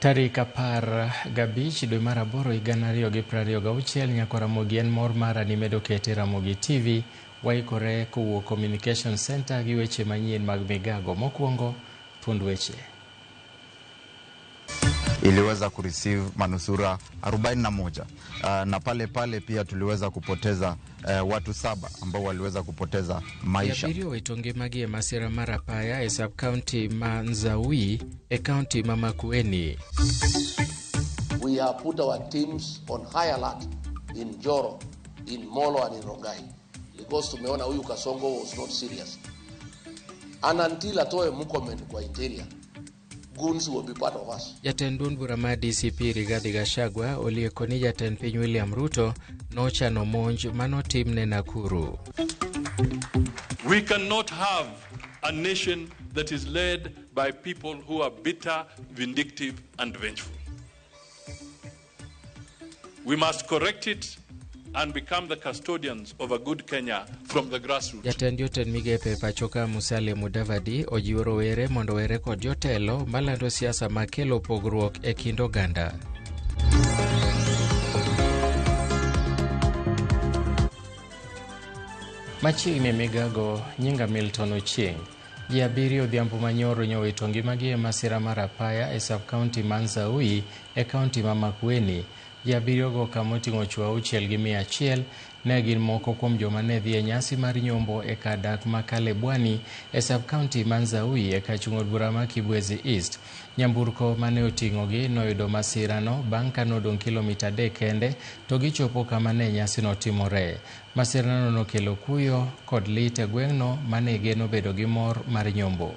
Tarik 15 dwe mar 8 higa 2026 nyako Ramogi en mor mara ni medo kete Ramogi TV waikore kowuok Communication Center gi weche manyien mag migago. Mokwongo thuond weche. Iliweza kureceive manusura 41 na pale pale pia tuliweza kupoteza watu 7 ambao waliweza kupoteza maisha. Abiriyo owito ngimagi e masira mar apaya e sub county ma Nzaui e county ma Makueni. We have put our teams on high alert in Njoro, in Molo and in Rongai because tumeona huyu Kasongo was not serious. And until atoe Murkomen kwa interior, goons will be part of us. Jatend duond bura mar DCP Rigathi Gachagua olieko ni jatend piny William Ruto nochano monj manotimne Nakuru. We cannot have a nation that is led by people who are bitter, vindictive and vengeful. We must correct it and become the custodians of a good Kenya from the grassroots. Jatend jotend migepe e pacho ka Musalia Mudavadi ojiwo rowere mondo owere kod jotelo malando siasa makelo pogruok e kind oganda. Machiegni migago nyinga Milton Ochieng. Ji abiriyo odhiambo manyoro nyowito ngimagi e masira mar apaya e sub county ma Nzaui e county ma Makueni. Ji abiriyogo kama oting'o chwo 6 gi 100 ne gin moko kuom joma ne dhi e nyasi mar nyombo e kar dak ma Kalebwani e sub county ma Nzaui e kar chung' od bura ma Kibwezi East. Nyamburko mane oting'ogi noyudo masirano bang' ka nodong' kilomita 3 kende to gichopo kama ne nyasino timore. Masirano nokelo kuyo kod lit e gweng'no mane geno bedo gi mor mar nyombo.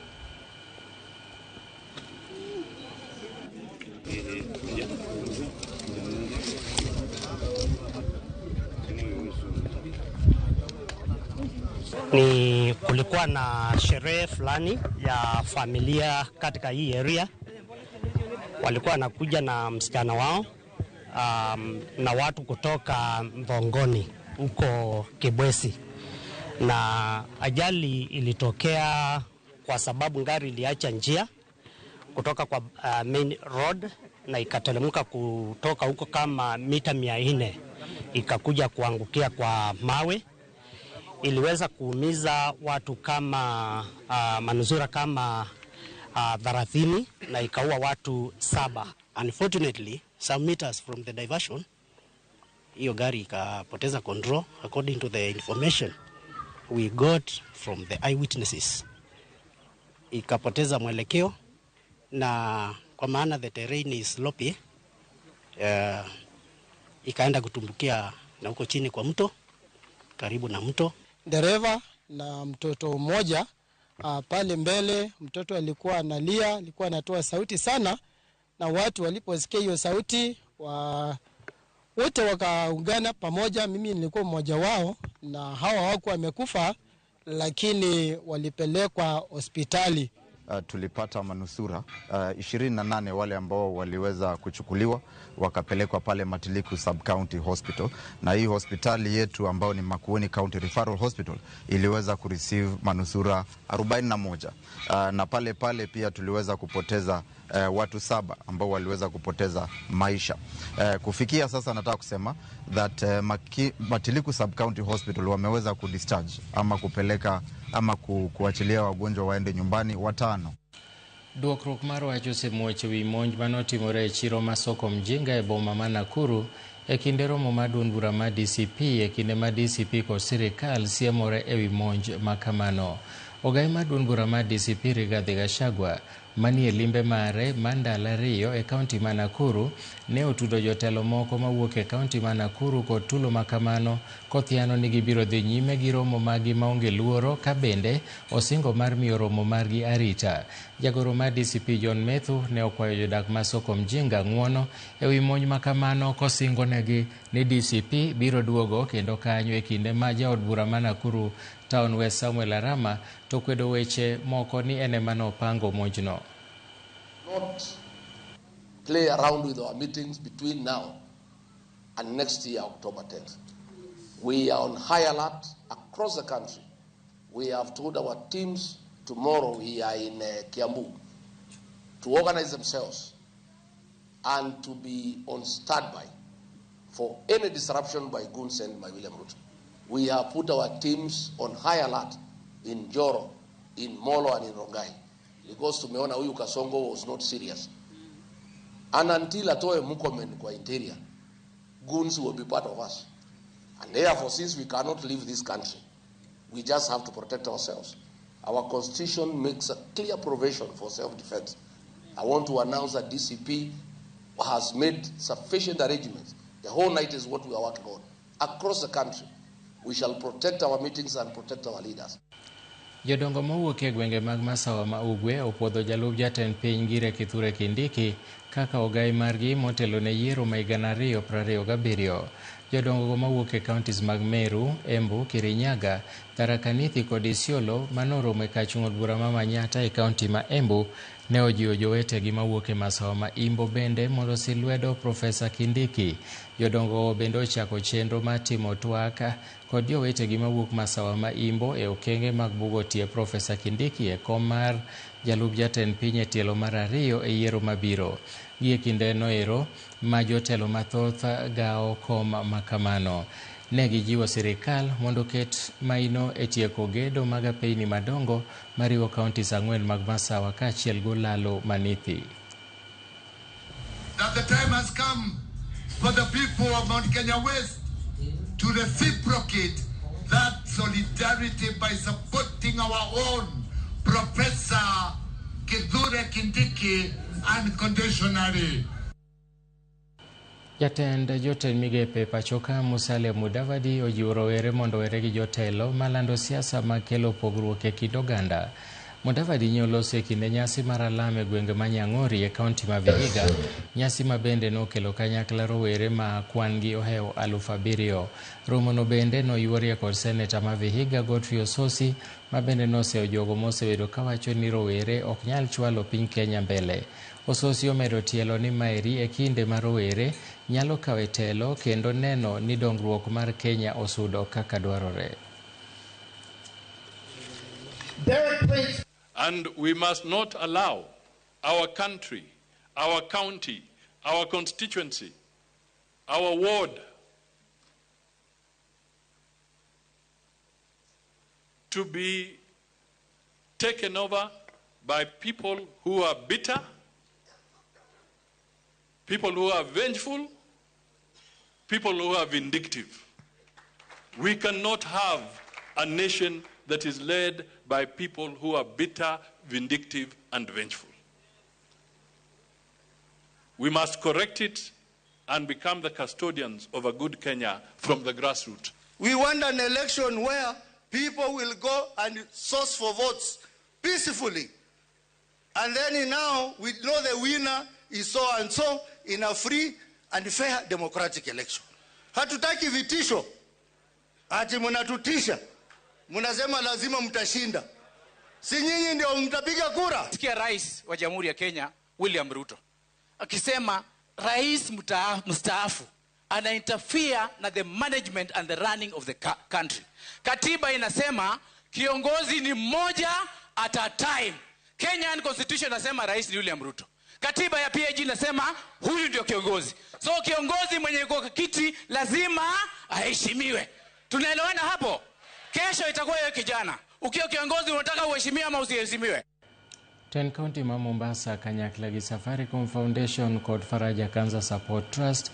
Ni kulikuwa na sherehe fulani ya familia katika hii area. Walikuwa wanakuja na msichana wao na watu kutoka Mvongoni huko Kibwezi, na ajali ilitokea kwa sababu gari iliacha njia kutoka kwa main road na ikatelemka kutoka huko kama mita 400 ikakuja kuangukia kwa mawe. Iliweza kuumiza watu kama manusura kama 30 na ikaua watu 7. Unfortunately, some meters from the diversion, hiyo gari ikapoteza control. According to the information we got from the eyewitnesses, ikapoteza mwelekeo, na kwa maana the terrain is slopey, ikaenda kutumbukia na huko chini kwa mto, karibu na mto. Dereva na mtoto mmoja pale mbele, mtoto alikuwa analia, alikuwa anatoa sauti sana, na watu waliposikia hiyo sauti wote wakaungana pamoja. Mimi nilikuwa mmoja wao, na hawa hawakuwa wamekufa, lakini walipelekwa hospitali. Tulipata manusura 28 wale ambao waliweza kuchukuliwa wakapelekwa pale Matiliku Sub County Hospital, na hii hospitali yetu ambao ni Makueni County Referral Hospital iliweza kureceive manusura 41 na pale pale pia tuliweza kupoteza watu 7 ambao waliweza kupoteza maisha. Kufikia sasa nataka kusema that Matiliku Sub County Hospital wameweza kudischarge ama kupeleka ama kuachilia wagonjwa waende nyumbani 5. Duokruok mar wach osemuoch ewi monj manotimore e chiro ma Soko Mjinga e boma ma Nakuru e kinde romo mar duond bura mar DCP e kinde ma DCP kod sirikal siemore ewi monj ma kamano. Ogai mar duond bura mar DCP Rigathi Gachagua manie limbe mare mar ndalo 2 e kaunti ma Nakuru ne otudo jotelo moko mawuok e kaunti ma Nakuru kod tulo ma kamano kothiano ni gibiro dhi nyime gi romo margi maonge luoro ka bende osingo mar miyo romo margi arita. Jagoro mar DCP John Methu ne okwayo jodak ma Soko Mjinga ng'uono ewi monj ma kamano kosingo negi ni DCP biro duogo kendo kanyo e kinde ma jaod bura ma Nakuru Town West Samuel Arama to kwedo weche moko ni en ema nopango monjno. Not play around with our meetings between now and next year, October 10th. We are on high alert across the country. We have told our teams tomorrow we are in Kiambu to organize themselves and to be on standby for any disruption by goons sent by William Ruto. We have put our teams on high alert in Njoro, in Molo and in Rongai, because tumeona huyu Kasongo was not serious. And until atoe Murkomen kwa interior, goons will be part of us. And therefore, since we cannot leave this country, we just have to protect ourselves. Our constitution makes a clear provision for self-defense. I want to announce that DCP has made sufficient arrangements. The whole night is what we are working on. Across the country, we shall protect our meetings and protect our leaders. Jodongo mowuok e gwenge mag Masawa ma Ugwe opuodho jalup jatend piny Gire Kithure Kindiki kaka ogai margi motelo ne yiero ma higa 2027. Jodongo go mawuok e counties mag Meru, Embu, Kirinyaga, Tharaka Nithi kod Isiolo manoromo e kar chung' od bura ma Manyatta e kaunti ma Embu ne ojiwo jowetegi mawuok e Masawa ma Imbo bende mondo osil lwedo Profesa Kindiki. Jodongo bende ochako chenro mar timo twak kod jowetegi mawuok Masawa ma Imbo e okenge mag bugo tie Profesa Kindiki e kom mar jalup jatend piny e tielo mar ariyo e yiero mabiro. Gie kindeno ero ma jotelo mathoth gawo kom makamano. Ne gijiwo sirikal mondo oket maino e tieko gedo mag apeyni madongo mariwo counties 4 mag Masawa kaachiel gi Olalo Manithi. That the time has come for the people of Mount Kenya West to reciprocate that solidarity by supporting our own Professor Kithure Kindiki unconditionally. Jatend jotend migepe pachoka Musalia Mudavadi ojiwo rowere mondo owere gi jotelo malando siasa mag kelo pogruok e kind oganda. Mudavadi ne oloso e kinde nyasi mar alam e gwenge ma Nyang'ori e kaunti ma Vihiga, nyasi ma bende nokelo kanyakla rowere ma kwan gi ohewo 7,000. Romono bende noyuorie kod seneta ma Vihiga Godfrey Osotsi ma bende noseyo jogo mosebedo kawacho ni rowere ok nyal chwalo piny Kenya mbele. Osotsi omedo tielo ni maeri e kinde ma rowere nyalo kawe telo kendo neno ni dongruok mar Kenya osudo kaka dwarore. And we must not allow our country, our county, our constituency, our ward to be taken over by people who are bitter, people who are vengeful, people who are vindictive. We cannot have a nation that is led by people who are bitter, vindictive, and vengeful. We must correct it and become the custodians of a good Kenya from the grassroots. We want an election where people will go and source for votes peacefully. And then now we know the winner is so and so in a free and fair democratic election. Hatutaki vitisho. Ati mnatutisha. Mnasema lazima mtashinda. Si nyinyi ndio mtapiga kura. Sikia Rais wa Jamhuri ya Kenya William Ruto akisema rais mstaafu ana interfere na the management and the running of the country. Katiba inasema kiongozi ni mmoja at a time. Kenyan Constitution inasema rais ni William Ruto. Katiba ya PAG inasema huyu ndio kiongozi. So kiongozi mwenye yuko kiti lazima aheshimiwe. Tunaelewana hapo? Kesho itakuwa wewe kijana. Ukiwa kiongozi unataka uheshimiwe ama usiheshimiwe? Ten County ma Mombasa kanyakla gi Safaricom Foundation kod Faraja Cancer Support Trust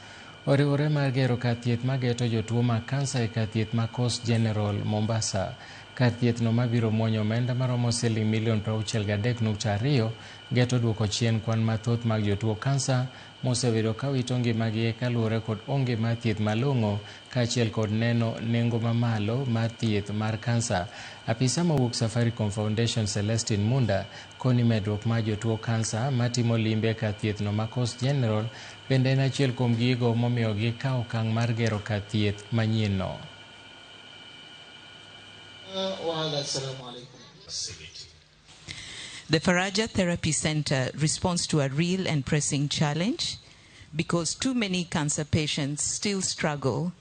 oriwore mar gero kar thieth mageto jotuo mag kansa e kar thieth ma Coast General Mombasa. Kar thieth no mabiro muonyo omenda maromo siling milion 63.2 geto duoko chien kwan mathoth mag jotuo kansa mosebedo ka wito ngimagi kaluwore kod onge mar thieth malong'o kaachiel kod neno nengo mamalo mar thieth mar kansa. Apisa mowuok Safaricom Foundation Celestine Munda koni medruok mar jotuo kansa matimo limbe kar thieth no ma Coast General bende en achiel kuom gigo momiyo gikawo okang' mar gero kar thieth manyien no. The Faraja Therapy Center responds to a real and pressing challenge because too many cancer patients still struggle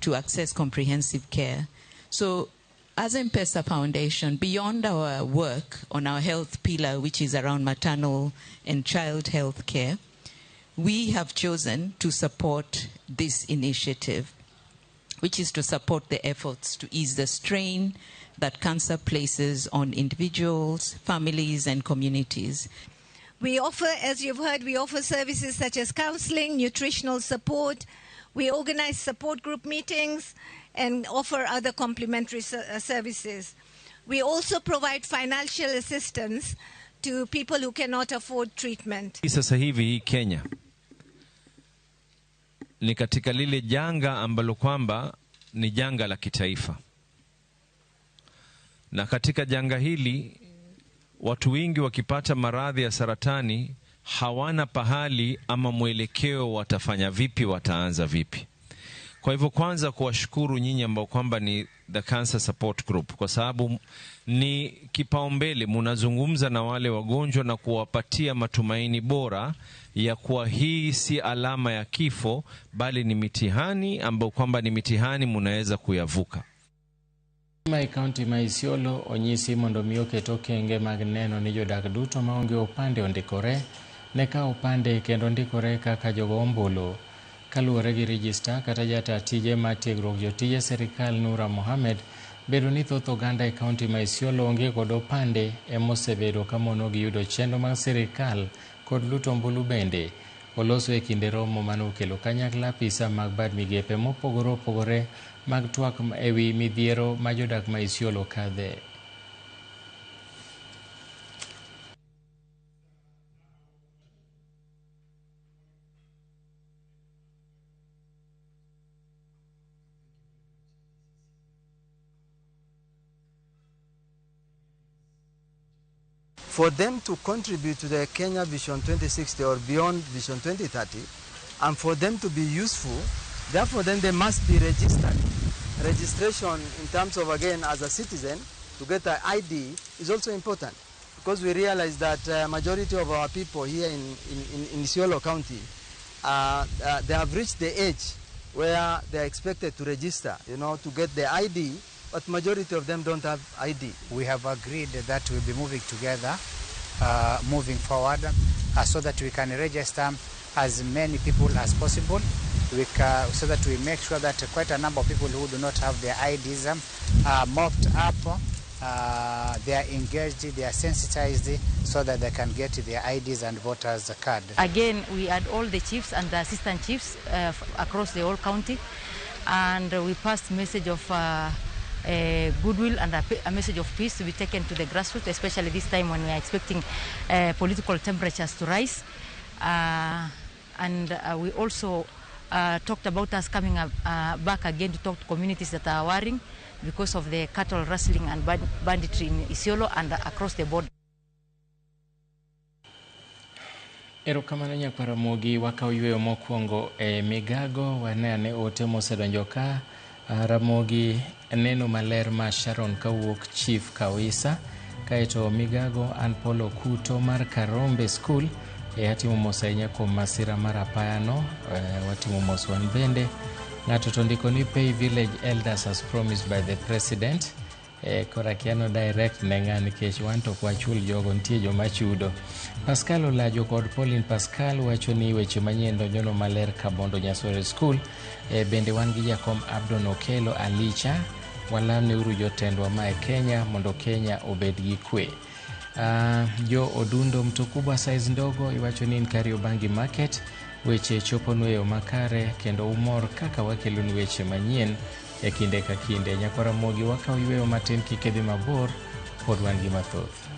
to access comprehensive care. So as M-Pesa Foundation, beyond our work on our health pillar, which is around maternal and child health care, We have chosen to support this initiative, which is to support the efforts to ease the strain that cancer places on individuals, families, and communities. We offer, as you've heard, we offer services such as counseling, nutritional support. We organize support group meetings and offer other complementary services. We also provide financial assistance to people who cannot afford treatment. Sasa hivi hii Kenya ni katika lile janga ambalo kwamba ni janga la kitaifa. Na katika janga hili watu wengi wakipata maradhi ya saratani hawana pahali ama mwelekeo, watafanya vipi, wataanza vipi. Kwa hivyo kwanza kuwashukuru nyinyi ambao kwamba ni The Cancer Support Group, kwa sababu ni kipaumbele, mnazungumza na wale wagonjwa na kuwapatia matumaini bora ya kuwa hii si alama ya kifo, bali ni mitihani ambao kwamba ni mitihani mnaweza kuyavuka. Ma kaunti ma Isiolo onyisi mondo mi oket okenge mag neno ni jodak duto maonge opande ondikore ne ka opande kendo ndikore kaka jogo ombulu. Kaluwore gi rejista kata jata tije mar tiegruok jotije sirikal Nura Mohamed, bedo ni thoth oganda e kaunti ma Isiolo onge kod opande emosebedo kamono giyudo chenro mag sirikal kod luto ombulu bende. Oloso e kinde romo mane okelo kanyakla apisa mag bad migepe mopogore opogore mag twak ewi midhiero ma jodak ma Isiolo kadhe. For them to contribute to the Kenya Vision 2060 or beyond Vision 2030, and for them to be useful, therefore then they must be registered. Registration in terms of, again, as a citizen, to get an ID is also important, because we realize that majority of our people here in Isiolo County, they have reached the age where they are expected to register, you know, to get the ID, but majority of them don't have ID. We have agreed that we'll be moving together, moving forward, so that we can register as many people as possible, so that we make sure that quite a number of people who do not have their IDs are mopped up, they are engaged, they are sensitized, so that they can get their IDs and voters card. Again, we had all the chiefs and the assistant chiefs across the whole county, and we passed message of goodwill and a message of peace to be taken to the grassroots, especially this time when we are expecting political temperatures to rise. And we also talked about us coming up, back again to talk to communities that are worrying because of the cattle rustling and banditry in Isiolo and across the border. Erokamano nyakwar Ramogi, wakaw yweyo mokwongo e migago, wane ane ote mosedonjo ka. Ramogi neno maler ma Sharon kawuok Chief Kawisa, kaeto migago an Polo Kuto mar Karombe School. Atimo mos ahinya kuom masira mar apayano, watimo mos wan bende. Ng'ato to ndiko ni pay village elders as promised by the president. Koro akia no direct ne ng'a nikech wan to ok wachul jogo, nitie joma chudo. Pascal Olajo kod Pauline Pascal wacho ni weche manyien donjono maler Kabondo Nyasore School. Bende wan gi jakom Abdon Okelo Alicha, walamne uru jotendwa ma e Kenya mondo Kenya obed gi kwe. Jo Odundo mtu kubwa size ndogo iwacho ni in Kariobangi Market, weche choponwa e yo makare kendo umor kaka wakelonu weche manyien e kinde ka kinde. Nyakwar Ramogi, wakaw yweyo matin kik idhi mabor, pod wan gi mathoth.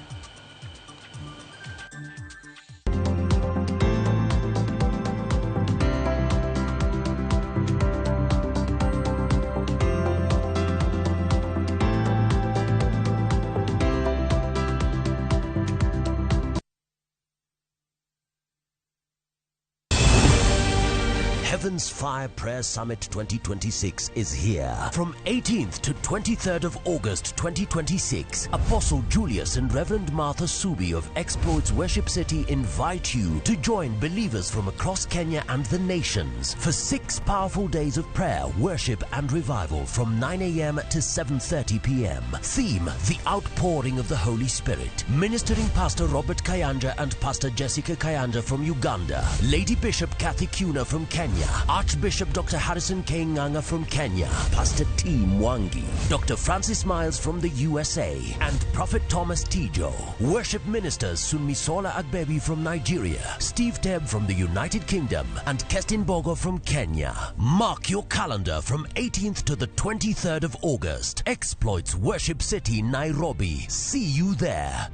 Heaven's Fire Prayer Summit 2026 is here. From 18th to 23rd of August 2026, Apostle Julius and Reverend Martha Subi of Exploits Worship City invite you to join believers from across Kenya and the nations for 6 powerful days of prayer, worship and revival from 9 a.m. to 7:30 p.m. Theme, The Outpouring of the Holy Spirit. Ministering Pastor Robert Kayanja and Pastor Jessica Kayanja from Uganda, Lady Bishop Kathy Kuna from Kenya, Archbishop Dr. Harrison K. Nganga from Kenya, Pastor T. Mwangi, Dr. Francis Miles from the USA, and Prophet Thomas Tijo. Worship ministers Sunmisola Agbebi from Nigeria, Steve Teb from the United Kingdom, and Kestin Bogo from Kenya. Mark your calendar from 18th to the 23rd of August. Exploits Worship City, Nairobi. See you there.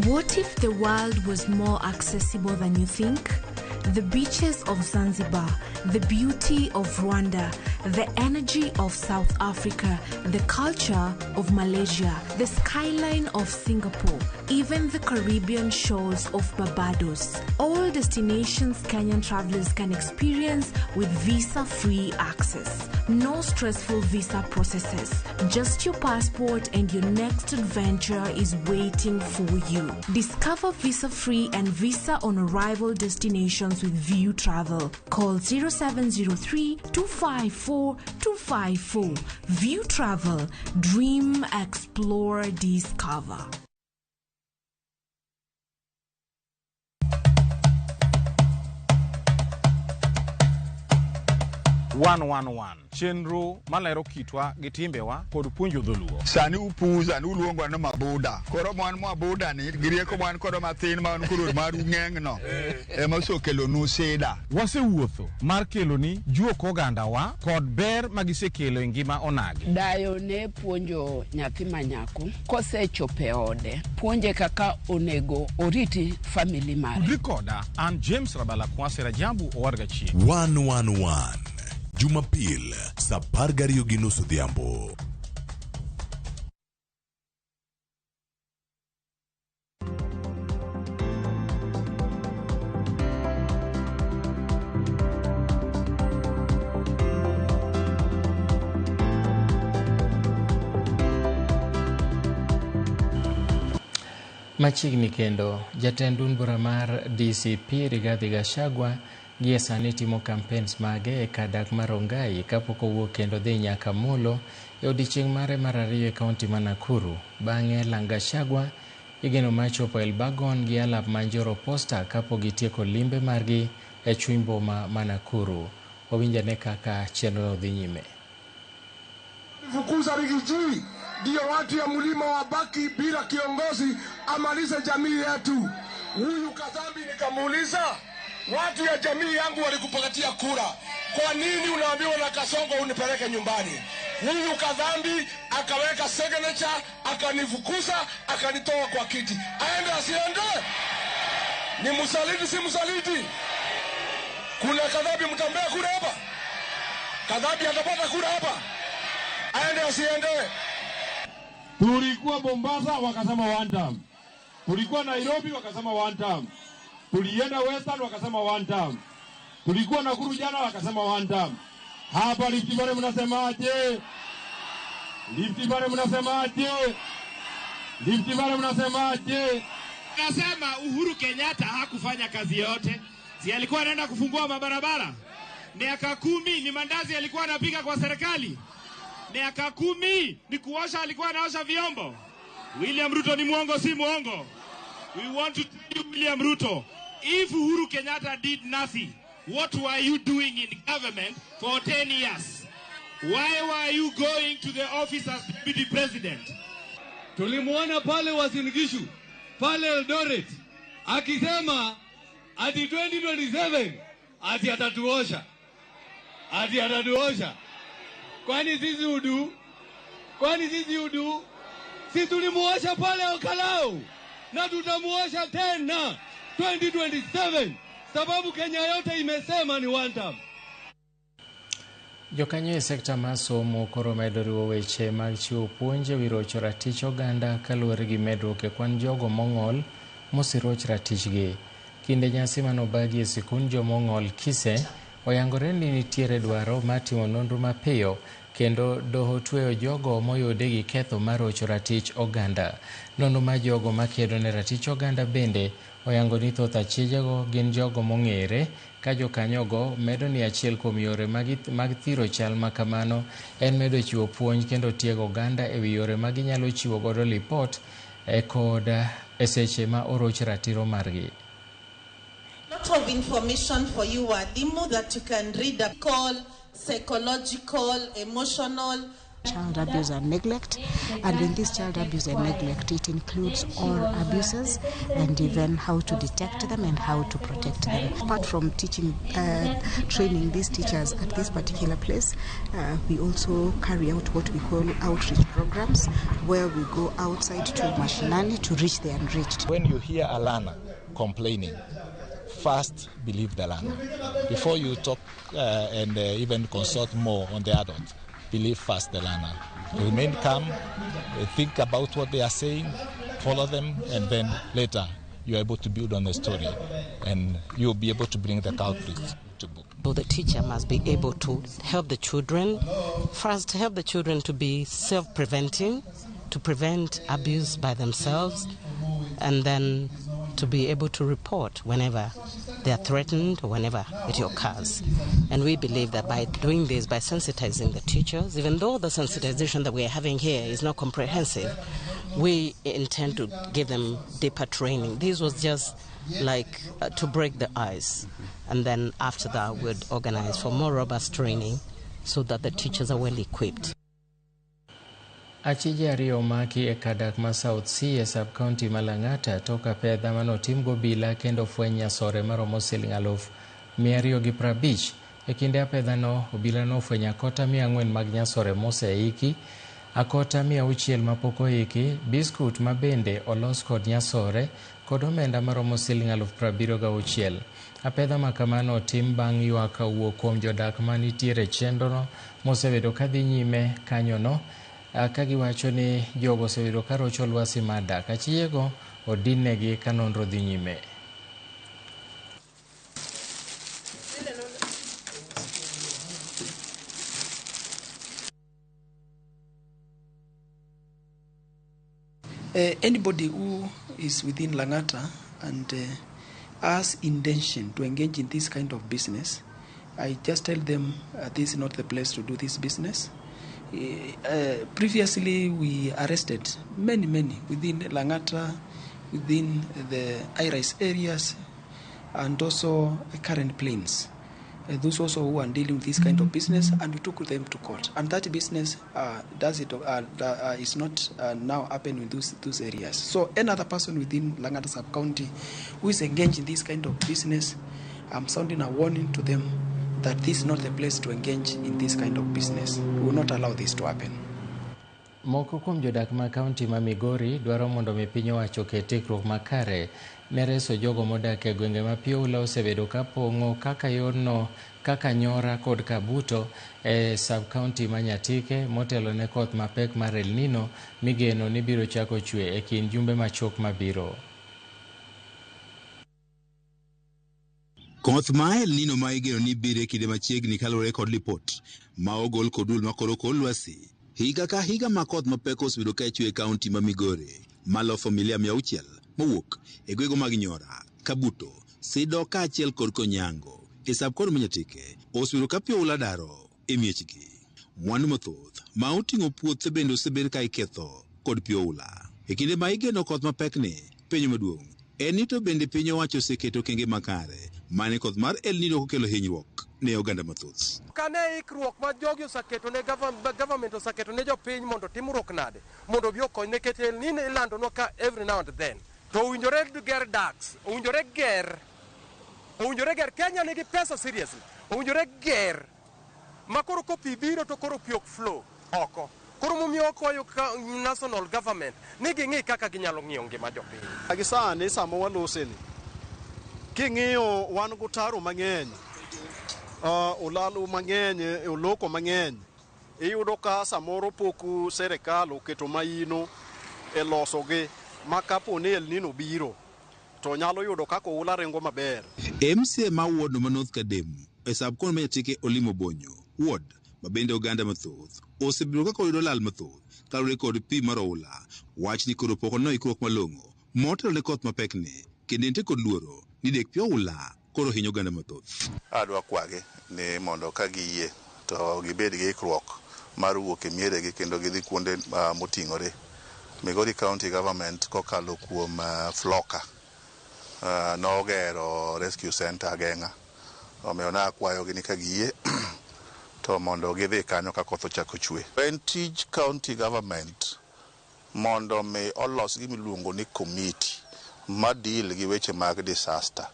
What if the world was more accessible than you think? The beaches of Zanzibar, the beauty of Rwanda, the energy of South Africa, the culture of Malaysia, the skyline of Singapore, even the Caribbean shores of Barbados. All destinations Kenyan travelers can experience with visa-free access. No stressful visa processes. Just your passport and your next adventure is waiting for you. Discover visa-free and visa on arrival destinations with View Travel. Call 0703 254 254. View Travel. Dream, explore, discover. One chenro malero kitwa gi timbewa kod puonjo dholuo. Sani upuza ni uluongo ni mabuda. Koro mwan mabuda ni gi rieko mwan kodo mathin ma wan koro maru ng'eng'no ema osekelonu sida. Wasewuotho mar keloni juok ogandawa kod ber magisekelo e ngima onagi. Dayo ne puonjo nyathi manyako kosechopo e ode, puonje kaka onego oriti family mare. Tudri koda an James Rabala Kwase Rajabu Owarga Chieng'. 111 Jumapil saa 12:30 odhiambo. Machiegni kendo, jatend duond bura mar DCP Rigathi Gachagua gie sani timo campaigns mage e kar dak mar Rongai kapok owuok kendo dhi nyaka Molo e odiechieng' mare mar ariyo e kaunti ma Nakuru. Bang'e Lang Gachagua igeno mar chopo Elbagon gi alap ma Njoro Posta kapok gitieko limbe margi e chuny boma ma Nakuru. Wawinj ane kaka chenrono dhi nyime. Fukuza Rigiji ndio watu ya mlima wabaki bila kiongozi amalize jamii yetu. Huyu Kadhambi nikamuuliza, watu ya jamii yangu walikupatia kura, kwa nini unaambiwa na Kasongo unipeleke nyumbani? Huyu Kadhambi akaweka signature, akanifukuza, akanitoa kwa kiti. Aende asiende? Ni msaliti si msaliti? Kuna Kadhambi mtambea kura hapa? Kadhambi atapata kura hapa? Aende asiende? Tulikuwa Mombasa wakasema one term. Tulikuwa Nairobi wakasema one term. Tulienda Western wakasema one term. Tulikuwa Nakuru jana wakasema one term. Hapa Rift Valley mnasemaje? Rift Valley mnasemaje? Rift Valley mnasemaje? Nasema Uhuru Kenyatta hakufanya kazi yote. Si alikuwa anaenda kufungua mabarabara? Miaka 10 ni mandazi alikuwa anapiga kwa serikali. Miaka 10 ni kuosha, alikuwa anaosha vyombo. William Ruto ni muongo si muongo? We want to tell you, William Ruto, if Uhuru Kenyatta did nothing, what were you doing in government for 10 years? Why were you going to the office as deputy president? Tulimuona pale Uasin Gishu, pale Eldoret, akisema ati 2027 ati atatuosha. Ati atatuosha. Kwani sisi udu? Kwani sisi udu? Si tulimuosha pale Okalau. na tutamuosha tena 2027 sababu Kenya yote imesema ni one term. Jokanyo e sekta mar somo koro medo riwo weche mag chiwo puonj e wi rocho ratich oganda kaluwore gi medruok e kwan jogo mong'ol moseroch ratichgi. Kinde nyasi manobagi e sikund jomong'ol Kise, oyangore ni nitiere dwaro mar timo nonro mapiyo kendo doho tweyo jogo moyude gi ketho mar rocho ratich oganda. Nonro mar jogo makedo ne ratich oganda bende oyango ni thoth achijego gin jogo mong'ere ka jokanyogo medo ni achiel kuom yore mag thiro chal ma kamano en medo chiwo puonj kendo tiego oganda e wi yore ma ginyalo chiwo godo lipot kod e seche ma oroch ratiro margi. Lot of information for you walimu that you can read up, call psychological, emotional, child abuse and neglect. And in this child abuse and neglect, it includes all abuses and even how to detect them and how to protect them. Apart from teaching, training these teachers at this particular place, we also carry out what we call outreach programs, where we go outside to Mashinani to reach the unreached. When you hear a learner complaining, first believe the learner. Before you talk and even consult more on the adult, believe first the learner. Remain calm, think about what they are saying, follow them, and then later you are able to build on the story and you'll be able to bring the culprits to book. So the teacher must be able to help the children, first help the children to be self-preventing, to prevent abuse by themselves, and then to be able to report whenever they are threatened or whenever it occurs. And we believe that by doing this, by sensitizing the teachers, even though the sensitization that we are having here is not comprehensive, we intend to give them deeper training. This was just like to break the ice. And then after that, we'd organize for more robust training so that the teachers are well equipped. Achije ariyo omaki e kar dak ma South C e sub-county ma Lang'ata tok apedha manotim gobila kendo fweny nyasore maromo siling 250,000. E kinde apedhano, obila nofwenyo akota 400 mag nyasore moseiki, akota 600 mapok oiki, biskut ma bende olos kod nyasore kod omenda maromo siling 76,000. Apedha ma kamano otim bang' ywak wuok kuom jodak manitiere chenrono mosebedo kadhi nyime kanyono ka giwacho ni jogo osebedo ka rocho lwasi mar dak. Achijego odinnegi ka nonro dhi nyime. Anybody who is within Lang'ata and has intention to engage in this kind of business, I just tell them this is not the place to do this business. Previously, we arrested many within Lang'ata, within the high-rise areas, and also current planes. Those also who are dealing with this kind of business, and we took them to court. And that business is not now happening in those areas. So another person within Lang'ata sub-county who is engaged in this kind of business, I'm sounding a warning to them that this is not the place to engage in this kind of business. We will not allow this to happen. Moko kuom jodak ma kaunti ma Migori dwaro mondo mi piny owacho oket ikruok makare ne reso jogo modak e gwenge ma pi oula osebedo ka pong'o kaka yorno kaka Nyora kod Kabuto e sub-county ma Nyatike motelo ne koth mapek mar El Nino migeno ni biro chako chwe e kind jumbe machuok mabiro. Koth ma El Nino ma igeno ni biro e kinde machiegni kaluwore kod lipot ma ogol kod duol makoro kor lwasi. Higa ka higa ma koth mapek osebedo ka chwe e kaunti ma Migori malo familia 600 mowuok e gwenge mag Nyora, Kabuto, Sido kaachiel kod Konyango e sub-county ma Nyatike osebedo ka pi oula daro e miechgi. Mwandu mathoth ma oting'o puothe bende osebed ka iketho kod pi oula. E kinde ma igeno koth mapek ni, penjo maduong' en ni to bende piny owacho oseketo okenge makare mane koth mar El Nino okelo hinyruok ne oganda mathoth. Kane ikruok ma jogi oseketo ne government oseketo ne jopiny mondo timruok nade mondo obi okony nikech El Nino ilandonwa ka every now and then. To owinjore ger daks, owinjore ger Kenya nigi pesa seriously, owinjore ger ma koro ko pi biro to koro pi ok flow oko. Koro momiyo wakwayo national government ni ging'i kaka ginyalo ng'iyo ngima jopiny. Gi sani sama waloseni, king'iyo wan gotaro mang'eny, olalo mang'eny, oloko mang'eny, iyudo ka samoro pok serikal oketo maino e losogi ma kapo ni El Nino biro to nyalo yudo kaka oula ringo maber. MCA ma ward ma North Kadem e sub-county ma Nyatike Olimo Bonyo, ward ma bende oganda mathoth osebedo kaka oyudo lal mathoth kaluwore kod pi mar oula. Wach ni koro pok oneno ikruok malong'o motelo ne koth mapekni kendo nitie kod luoro ni dek pi oula koro hinyo oganda mathoth. Adwa kwagi ni mondo ka giyie to gibed gi ikruok mar wuok e mieregi kendo gidhi kuonde moting'ore. Migori County Government kokalo kuom Floka nogero rescue center Ageng'a. Omiyo nakwayogi ni ka giyie to mondo gidhi kanyo ka koth ochako chwe. En tij county government mondo mi olos gima iluongo ni committee ma deal gi weche mag disaster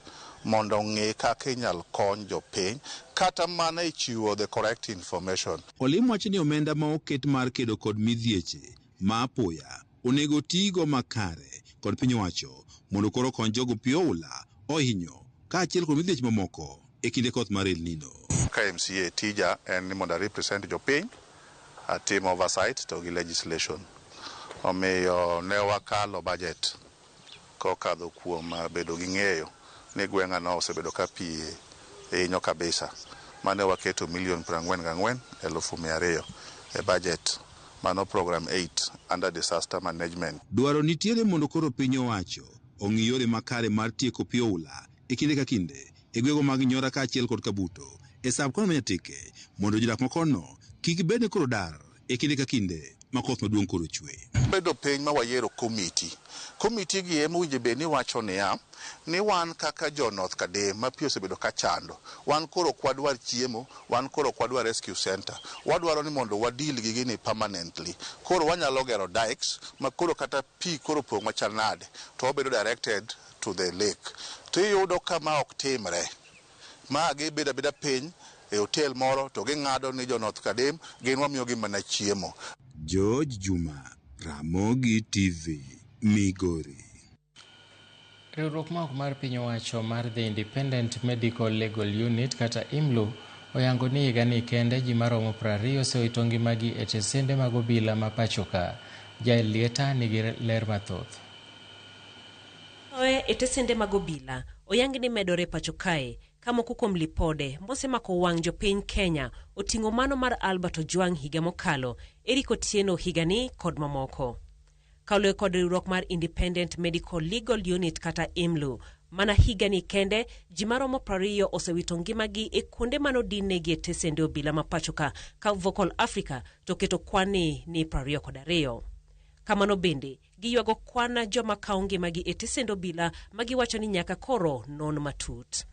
mondo ong'e kaka inyal kony jopiny kata mana e chiwo the correct information. Olim wacho ni omenda ma oket mar kedo kod midhieche ma apoya onego tigo makare kod piny owacho mondo koro okony jogo pi oula ohinyo kaachiel kod midhieche mamoko e kinde koth mar El Nino. Ka MCA tija en ni mondo a represent jopiny, atim oversight to gi legislation. Omiyo ne wakalo budget kokadho kuom bedo gi ng'eyo ni gweng'a no osebedo ka pi hinyo kabisa. Mane waketo milion 44,200 e budget. Mano program 8 under disaster management. Dwaro nitiere mondo koro piny owacho ong'i yore makare mar tieko pi oula e kinde ka kinde e gwenge mag Nyora kaachiel kod Kabuto e sub-county ma Nyatike mondo jodak makono kik bed ni koro dar e kinde ka kinde ma koth maduong' koro chwe. Bedo piny ma wayiero komiti. Komiti gi ema owinjo bed ni wacho niya, ni wan kaka jo North Kadem ma pi osebedo ka chando, wan koro ok wadwar chiemo, wan koro ok wadwar rescue center. Wadwaro ni mondo wadeal gi gini permanently. Koro wanyalo gero dikes ma koro kata pi koro pong' machal nade to wabedo directed to the lake. To iyudo ka ma ok timre. Ma gibedo abeda piny e hotel moro to ging'ado ni jo North Kadem gin wamiyogi mana chiemo. George Juma, Ramogi TV, Migori. Riwruok ma ok mar piny owacho mar The Independent Medical Legal Unit kata IMLU oyango ni higani kende ji maromo 20 osewito ngimagi e tesende mag obila ma pachoka. Jael Lieta nigi ler mathoth. E tesende mag obila oyang ni medore pacho kae ka moko kuom lipode mosemako wang' jopiny Kenya oting'o mano mar Albert Ojwang higa mokalo, Eric Otieno higani kod mamoko. Kaluwore kod riwruok mar Independent Medical Legal Unit kata IMLU, mana higani kende ji maromo 20 osewito ngimagi e kuonde manodinnegi e tesende obila ma pachoka ka Vocal Africa to keto kwan ni 22. Kamano bende giywago kwan joma kawo ngimagi e tesend obila ma giwacho ni nyaka koro non matut.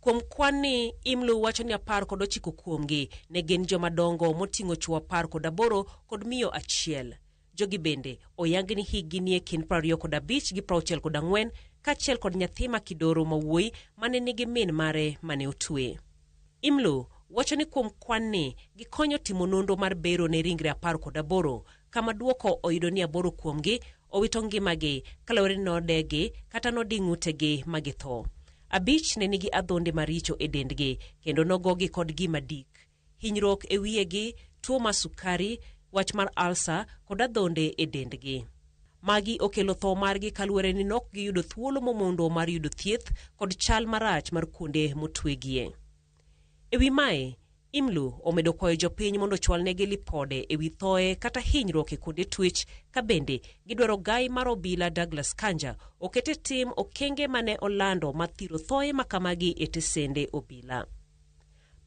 Kuom kwan ni IMLU wacho ni 19 kuomgi ne gin joma dongo moting'o chwo 18 kod miyo 1. Jogi bende oyang ni hikgi nie kind 25 gi 64 kaachiel kod nyathi ma kidoro ma wuoyi mane nigi min mare mane otwe. IMLU wacho ni kuom kwan ni gikonyo timo nonro mar bero ne ringre 18 kama duoko oyudo ni 8 kuomgi owito ngimagi kaluwore ni nodegi kata nodi ng'utegi ma githo. 5 ne nigi adhonde maricho e dendgi kendo nogogi kod gima dik, hinyruok e wiyegi, tuo mar sukari, wach mar alsa kod adhonde e dendgi. Magi okelo tho margi kaluwore ni nok giyudo thuolo momondo mar yudo thieth kod chal marach mar kuonde motwegie. E wi mae, IMLU omedo kwayo jopiny mondo ochwalnegi lipode e wi thoe kata hinyruok e kuonde twech ka bende gidwaro gai mar obila Douglas Kanja okete tim okenge mane olando mar thiro thoe makamagi e tesende obila.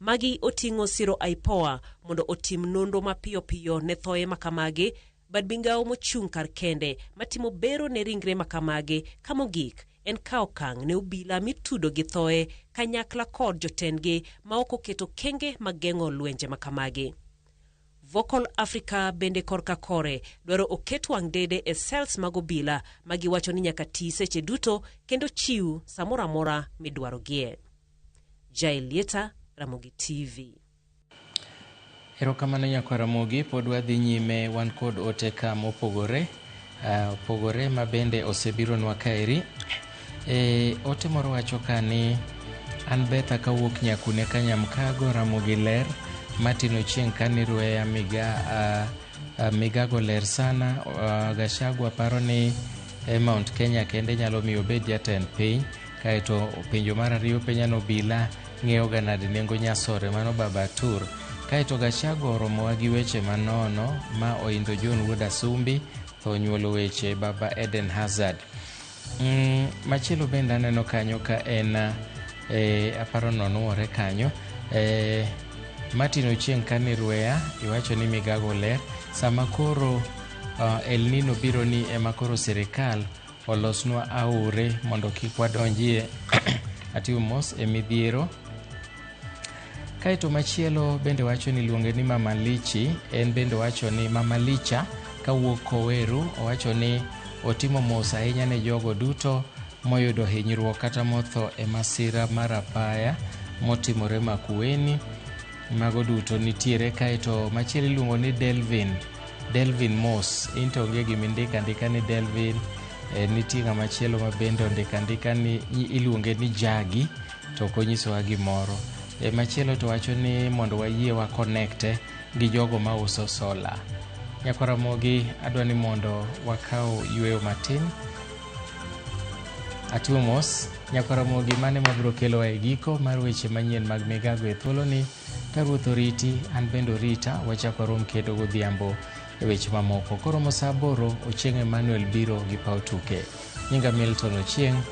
Magi oting'o siro IPOA mondo otim nonro mapiyo piyo ne thoe makamagi, bad migao mochung' kar kende matimo bero ne ringre makamagi ka mogik en kawo okang' ne obila mitudo gi thoe kanyakla kod jotendgi ma ok oketo kenge mageng'o lwenje makamagi. Vocal Africa bende korka kore dwaro oket wang' dede e cells mag obila ma giwacho ni nyaka ti seche duto kendo chiw samoro amora midwarogie. Jael Lieta, Ramogi TV. Erokamano nyakwar Ramogi, pod wadhi nyime wan kod ote ka mopogore opogore ma bende osebironwa kaeri. Ote moro wacho ka ni an Betha kawuok Nyakune Kanyamkago, Ramogi ler. Martin Ochieng kani Rweya Migago ler sana. Gachagua paro ni Mount Kenya kende nyalo miyo obed jatend piny. Kaeto penjo mar ariyo penja no obila ng'eyo ga nade nengo nyasore mano Baba Tur. Kaeto Gachagua oromowa gi weche manono ma oindo John Wuod Asumbi tho nyuolo weche Baba Eden Hazard. Machielo bende aneno kanyo ka en aparo nonuore kanyo. Martin Ochieng kani Rweya iwacho ni Migago ler sama koro El Nino biro ni ema koro sirikal olosnwa aore mondo kik wadonjie atiyo mos e midhiero. Kaeto machielo bende wacho ni iluonge ni Mama Lichi, en bende wacho ni Mama Licha kawuok Koweru, owacho ni otimo mos ahinya ne jogo duto moyudo hinyruok kata motho e masira mar apaya motimore Makueni. Mago duto nitiere. Kaeto machielo iluongo ni Delvin, Delvin Mos, into onge gima indiko andika ni Delvin. Nitie ng'ama chielo ma bende ondiko andika ni iluonge ni Jagi to ok onyisowa gimoro. Machielo to wacho ni mondo wayie wa connect gi jogo mauso solar. Nyakwar Ramogi, adwa ni mondo wakaw yueyo matin. Atimo mos nyakwar Ramogi, mane mabiro kelowa e giko mar weche manyien mag Migago e thuoloni. Ka Ruoth oriti, an bende orita, wachako warom kendo godhiambo e weche mamoko. Koromo saa 8, Ochieng' Emmanuel biro gi paw tuke. Nyinga Milton Ochieng',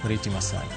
oriti masani.